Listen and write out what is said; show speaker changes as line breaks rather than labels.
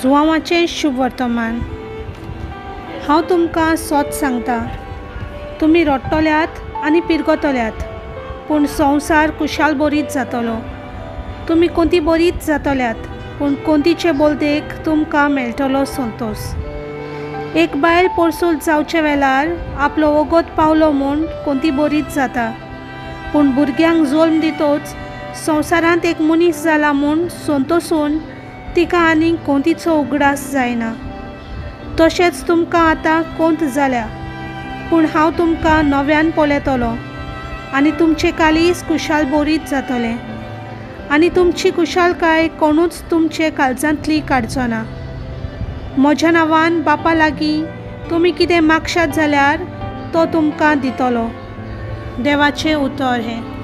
जुवांवाचें शुभ वर्तमान. हांव तुमकां सोत सांगता, तुमी रडटल्यात आनी पिरगतल्यात, पूण संवसार कुशाल बरीत जातलो. तुमी कोंती बरीत जातल्यात, पूण कोंतीचे बोलदेक तुमकां मेळटलो संतोश. एक बायल पोरसूल जावचे वेळार आपलो वगत पावलो म्हूण कोंती बरीच जाता, पूण भुरग्यांक जल्म दितोच संवसारांत एक मनीस जाला म्हूण संतोसून तिका आनीक कोंतीचो उगडास जायना. तशेंच तुमकां आतां कोंत जाल्या, पूण हांव तुमकां नव्यान पळयतलो आनी तुमचे काळीज कुशाल बरीत जातलें आनी तुमची कुशालकाय कोणूच तुमचे काळजांतली काडचो ना. म्हज्या नांवान बापा लागीं तुमी कितें मागशात जाल्यार तो तुमकां दितलो. देवाचें उतर हें.